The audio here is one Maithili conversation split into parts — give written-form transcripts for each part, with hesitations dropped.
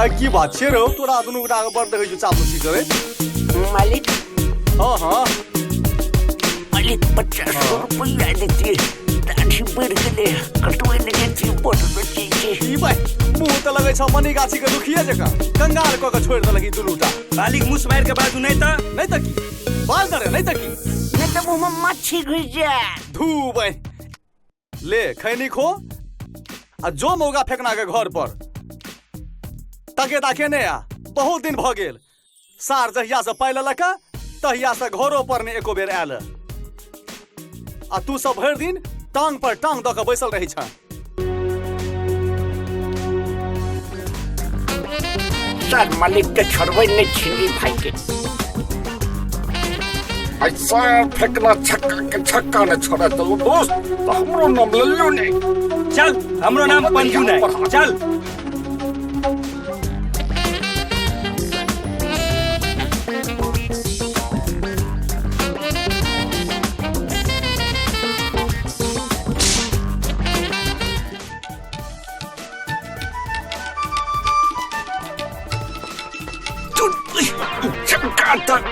आइ की बात छै रौ, तोरा दुनू गोटा के बड़ देखै छियौ चापलूसी करैत। मालिक। हँ हँ। मालिक 50 रुपैआ देतियै, दाढ़ी बढ़ि गेलै, कटबै नहि जैतियै, बड़ बेटी छै। ई भाइ मुँह तऽ लगै छौ मनीगाछी के दुखिये जकाँ, कंगाल कऽ के छोड़ि देलक ई दुनूटा। मालिक मुस मारि के बाजू, नहि तऽ नहि तऽ की बाज दरे, नहि तऽ की, नहि तऽ मुँह में मच्छी घुसि जायत। धू बहि ले खैनी खो आ जो मौगा फेकना के घर पर तके ताके नहि आ, बहुत दिन भऽ गेल। सार जहिया से पाइ लेलक तहिया से घरो पर ने एको बेर आयल, आ तू सब भरि दिन टांग पर टांग दऽ कऽ बैसल रहै छह। सर मालिक के छोड़बै नहि छिनी भाई के। ऐसा फेकना छक्का के छक्का ने छोड़े तो दोस्त, तो हमरो नाम लल्लू नहीं। चल हमरो नाम पंजू नहीं, चल। चक्का तक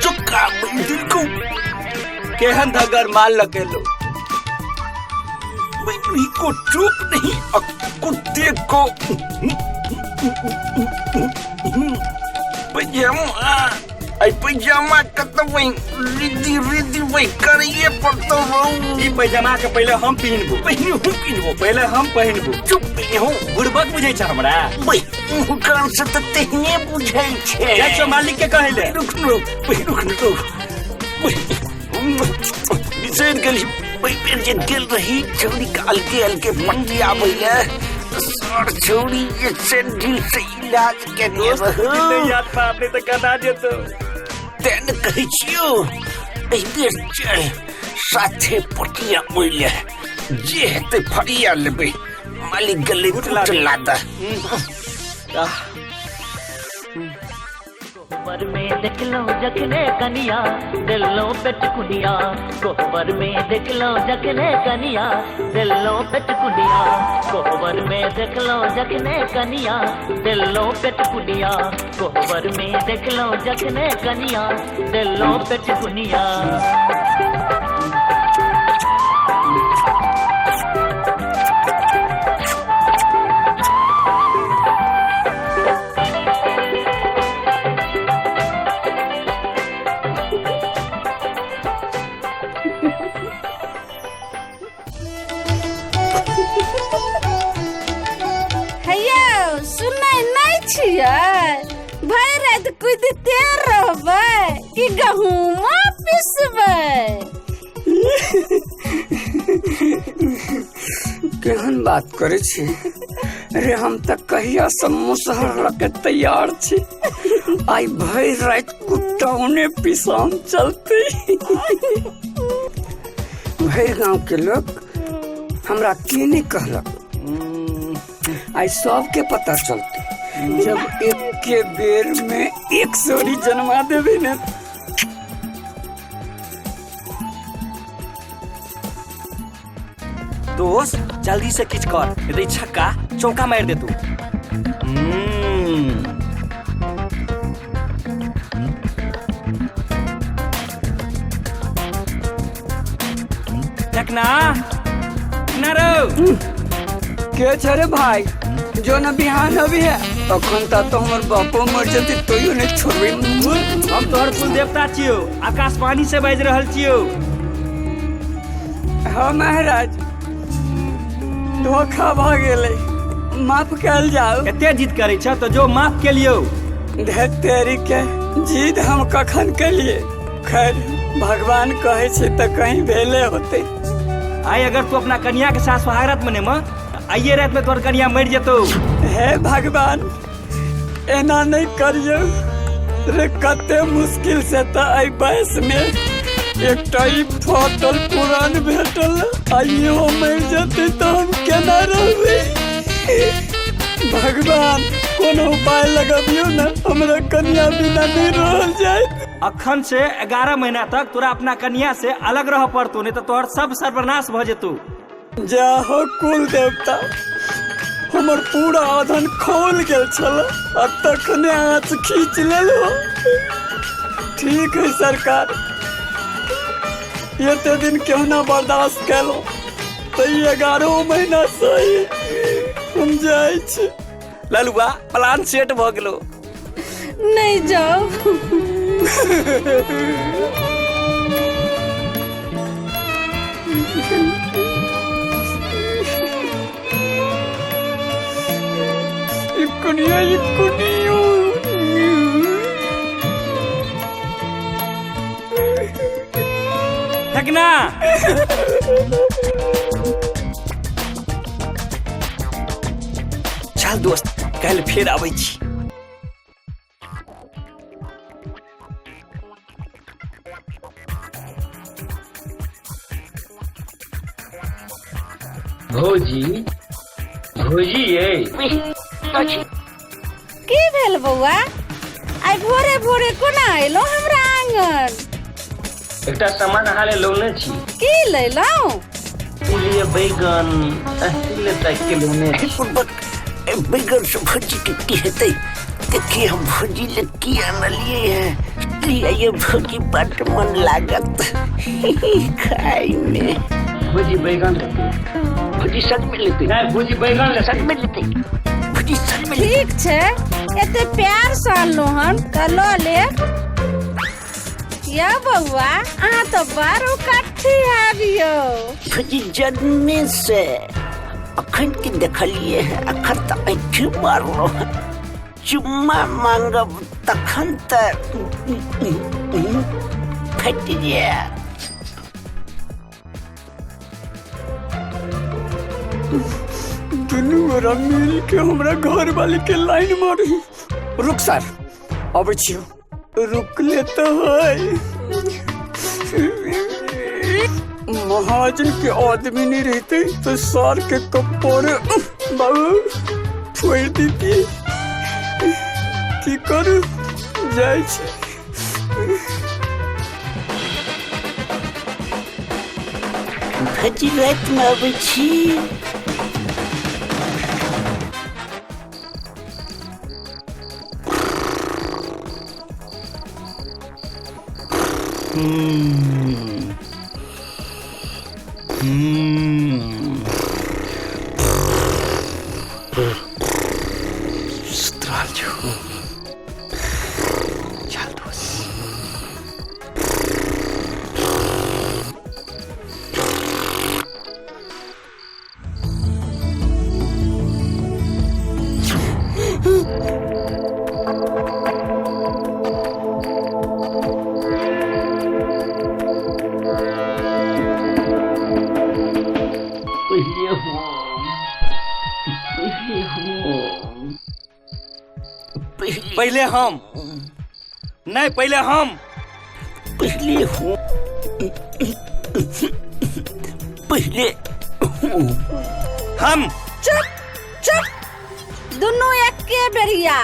चुक्का दिल को केहन धगर माल लकेलो। बिल्ली को चुप नहीं और कुत्ते को पैजामा, आई पैजामा कतबै रिद्धि रिद्धि वही करिए पड़तो रहू। ई पैजामा के पहले हम पहिनबो। पहिनबो, पहिनबो। पहले हम पहिनबो। चुप पहिनबो। बुड़बक बुझै छ हमरा? वही मुँह कान से तऽ तेहने बुझै छै। जाइ छौ मालिक के कहै ले। रुक रुक, रुक रुक, बिसरि गेली। ओहि बेर जे गेल रही छौड़ी के अलगे अलगे पट्टी आबैया, सर छौड़ी जे सैंडिल से इलाज केने रहू। नहीं याद बाप ने तऽ कना जेतो। तें ने कहै छियौ एहि बेर चल साथे पटिया ओइले, जे हेतै फरिया लेबै। मालिक गेलै गुट गुट लादऽ। कोहबर में देखलो जखने कनिया दिलो पेटकुनिया, कोहबर में देखलो जखने कनिया दिलो पेटकुनिया, कोहबर में देखलो जखने कनिया दिलो पेटकुनिया, कोहबर में देखलो जखने कनिया दिलो पेटकुनिया। हेयौ सुनै नहि छियै, भरि राति कुदिते रहबै कि गहूमा पिसबै? केहन बात करै छी रे, हम तऽ कहिया से मुसहर लऽ के तैयार छी। आइ भरि राति कुटौने पिसान चलते। भरि गांव के लोग हमरा की नहीं कहलक, आइ सबके पता चलते जब एक के बेर में एक सोरी जन्मा देबे ने। दोस्त जल्दी से किछ कर, नहीं तो ई छक्का चौका मार दे तू। फेकना, फेकना रौ। के छे रे भाई जो न बिहान अभी है, अखन तक तो हमर बापो मर जते तैयो नहीं छोड़बे। हम तोहर कुल देवता छियौ, आकाशवाणी से बाजि रहल छियौ। हाँ महाराज धोखा भ गेलै, माफ कयल जाओ। एते जिद करै छ तो जो माफ के लियौ। धत्तेरी के जिद हम कखन केलिए, खैर भगवान कहै छै तऽ कहीं भेले होते। आइ अगर तू अपना कन्या के साथ सुहागरात मनेमा तऽ आइये राति में तोहर कन्या मरि जेतौ। हे भगवान एना नहीं करियौ रे, कते मुश्किल से तऽ एहि बयस में एकटा ई फाटल पुरान भेटल, आइयो मरि जेतै तऽ हम केना रहबै? भगवान कोनो उपाय लगबियौ ने, हमरा कन्या बिना नहीं रहल जायत। अखन से 11 महीना तक तोरा अपना कन्या से अलग रह पड़तौ, नहीं तऽ तोहर सब सर्वनाश भऽ जेतौ। जय हो कुल देवता, हमर पूरा अधन खोल गेल छल आ तखने आँच खींच लेलहो। ठीक है सरकार, एते दिन केहुना बर्दाश्त केलहुँ तऽ 11 महीना सही हम जाइ छी। ललुआ प्लान सेट भऽ गेलो। नहीं जाओ। कुनिया कुनियो ठकना। चल दोस्त, काल्हि फेर आबै छी। भौजी, भौजी ये की भेल बौआ? आइ भोरे भोरे कोना एलहुँ हमरा आंगन? एकटा सामान अहाँ ले लौने छी। की लेलहुँ? ई लिए बैगन, एहि ले ताकि के लौने छी। बैगन से भौजी के की हेतै? देखिए हम भौजी ले की आनलिए है। ये भौजी बड मन लागत खाई में। भौजी बैगन लेतै। भौजी सच में लेतै। नहीं भौजी बैगन लेतै। सच में लेतै। भौजी सच में लेतै। ठीक छै, एते प्यार से अनलहुँ हन तऽ लऽ ले। या बौआ, अहाँ तऽ बड़ उकट्ठी आबियौ। भौजी जन्मे से अखन के देखलिए है, अखन तऽ आँखि मारलहुँ हन। चुम्मा मांगब तखन तऽ फटि जायत। दुनू गोरा मिल के हमरा घर वाली के लाइन मारी। रुक सर, अबै छियौ। रुकले तऽ है, महाजन के आदमी नहीं रहते तो सार के कपड़े बाबू फोड़ देती। की करू, जाइ छी। भौजी राति में अबै छी। सुति रहल छौ। चल दोस्त। पहिले हम, पहिले हम, पहिले पहिले हम। नहीं पहिले हम। पहिले हम, पहिले हम। चुप चुप, दुनू एके बेरिया।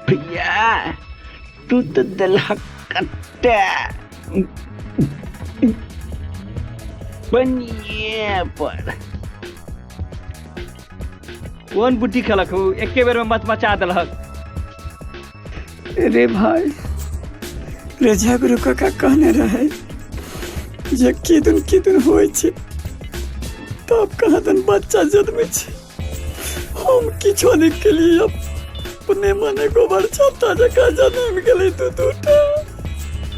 भैया तू तो दिलहक कट्टा बनिए पर। कोन बुटी खेलक हो, एके बेर में मचमचा देलक। रे भाई, रे झगड़ू काका कहने रहे जे किदन किदन होइ छै, तब कहाँ दन बच्चा जन्मै छै। हम किछो नहि केलियै, अपने मने गोबर छत्ता जकाँ जनमि गेलै दू दूटा।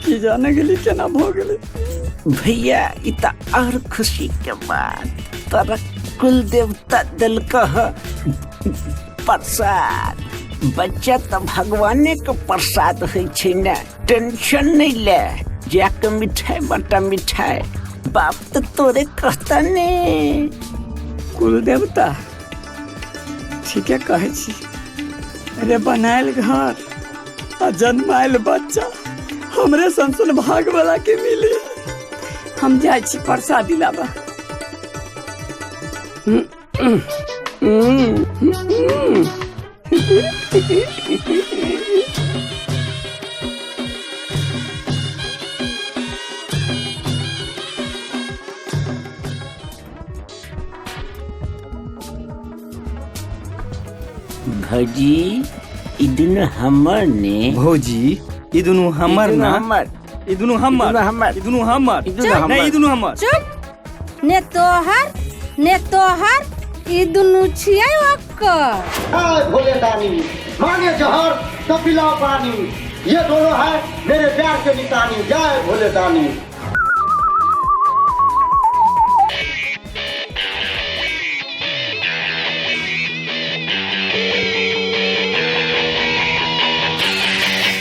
की जाने गेली केना भऽ गेलै। भैया ई तऽ और खुशी के बात, तोरा कुल देवता देलकह प्रसाद। बच्चा तऽ भगवाने के प्रसाद होइ छै ने। टेंशन नहि ले, जाके मिठाई बटा मिठाई, बाप तऽ तोरे कहता ने। कुल देवता ठीके कहै छी अरे, बनायल घर आ जन्मायल बच्चा हमरे सन सन भाग वाला के मिली। हम जाइ छी प्रसादी लाबा। भौजी, ई दुनू हमर ने? भौजी, ई दुनू हमर ई दुनू ना? हमर। ई दुनू हमर। ई दुनू हमर। ई दुनू हमर। ई दुनू हमर। नहीं, ई दुनू हमर। चुप, ने तोहर ने तोहर, ई दुनू छियै ओकर। हाय भोले दानी, मांगे जहर तो पिलाओ पानी, ये दोनों है मेरे प्यार के निशानी। जय भोले दानी।